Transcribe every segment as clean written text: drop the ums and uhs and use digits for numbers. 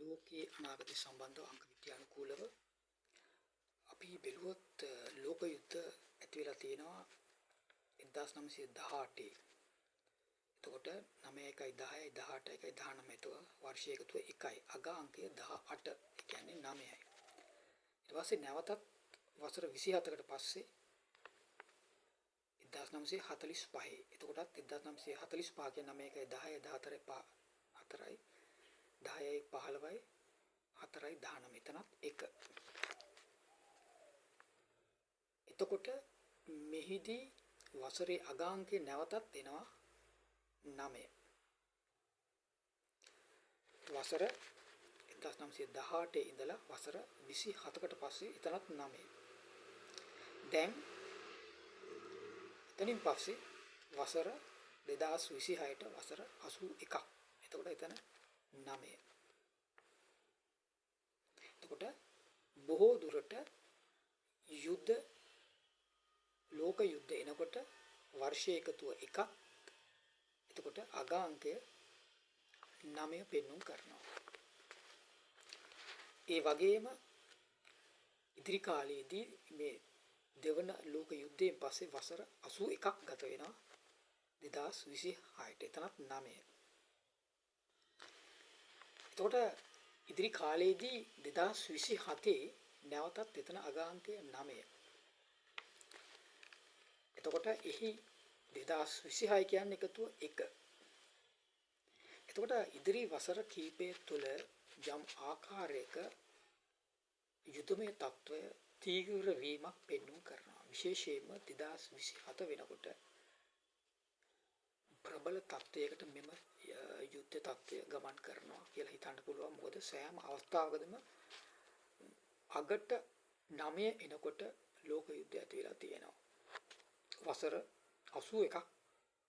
ලෝකයේ අනාගතය සම්බන්ධව අංක විද්‍යානුකූලව අපි බැලුවොත් ලෝක යුද්ධ ඇති වෙලා තියෙනවා 1918. එතකොට 9 1 10 18 1 19. එතකොට වර්ෂය එකතුව 1යි. අග අංකය 18. ඒ කියන්නේ 9යි. ඊට පස්සේ නැවතත් වසර 27කට පස්සේ 1945. එතකොටත් 1945 කියන්නේ 9 1 10 14 5 4යි 10යි 15යි 4යි 19. එතනත් 1. එතකොට මෙහිදී වසරේ අගාංකේ නැවතත් එනවා 9. වසර 1918 ඉඳලා වසර 27කට පස්සේ එතනත් 9. දැන් එතනින් පස්සේ වසර 2026ට වසර 81ක්. එතකොට එතන 9. එතකොට බොහෝ දුරට යුද්ධ ලෝක යුද්ධ එනකොට වර්ෂ එකතුව එකක්. එතකොට අගාංකය 9 පෙන්නුම් කරනවා. ඒ වගේම ඉදිරි කාලයේදී මේ දෙවන ලෝක යුද්ධයෙන් පස්සේ වසර 81ක් ගත වෙනවා 2026ට. එතනත් 9. එතකොට ඉදිරි කාලයේදී 2027 නැවතත් එතන අගාංකය 9. එතකොට එහි 2026 කියන්නේ එකතුව 1. එතකොට ඉදිරි වසර කීපය තුළ යම් ආකාරයක යුදමය තත්ත්වය තීව්‍ර වීමක් පෙන්නුම් කරනවා. විශේෂයෙන්ම 2027 වෙනකොට ප්‍රබල තත්ත්වයකට මෙම යුද්ධ තත්ත්වය ගමන් කරනවා කියලා හිතන්න පුළුවන්. මොකද සෑම අවස්ථාවකදම අගට 9 එනකොට ලෝක යුද්ධය ඇති වෙලා තියෙනවා. වසර 81ක්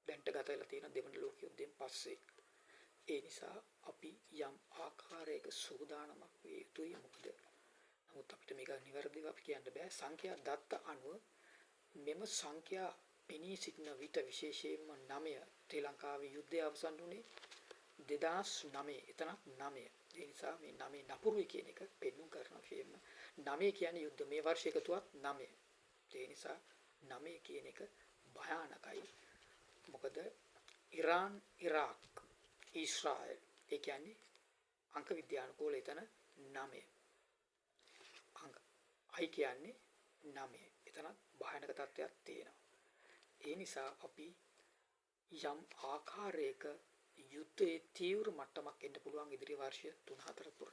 දැන්ට ගත වෙලා තියෙන දෙවන ලෝක යුද්ධයෙන් පස්සේ. ඒ නිසා අපි යම් ආකාරයක සූදානමක් විය යුතුයි. මොකද නමුත් අපිට මේක නිවැරදිව අපි කියන්න බෑ. සංඛ්‍යා දත්ත අනුව මෙම සංඛ්‍යා පෙනී සිටින විට විශේෂයෙන්ම 9 ශ්‍රී ලංකාවේ යුද්ධය අවසන් වුණේ 2009. එතනත් 9. ඒ නිසා මේ 9 නපුරුයි කියන එක පෙන්නුම් කරන විශේෂයෙන්ම 9 කියන්නේ යුද්ධ මේ වර්ෂ එකතුවත් 9. ඒ නිසා 9 කියන එක භයානකයි. මොකද ඉරාන්, ඉරාක්, ඊශ්‍රායල් ඒ කියන්නේ අංක විද්‍යානුකූල එතන 9. අංක අයි කියන්නේ 9. එතනත් භයානක තත්ත්වයක් තියෙනවා. ඒ නිසා අපි යම් ආකාරයක යුද්ධයේ තීව්‍ර මට්ටමක් එන්න පුළුවන් ඉදිරි වර්ෂ 3-4 තුර.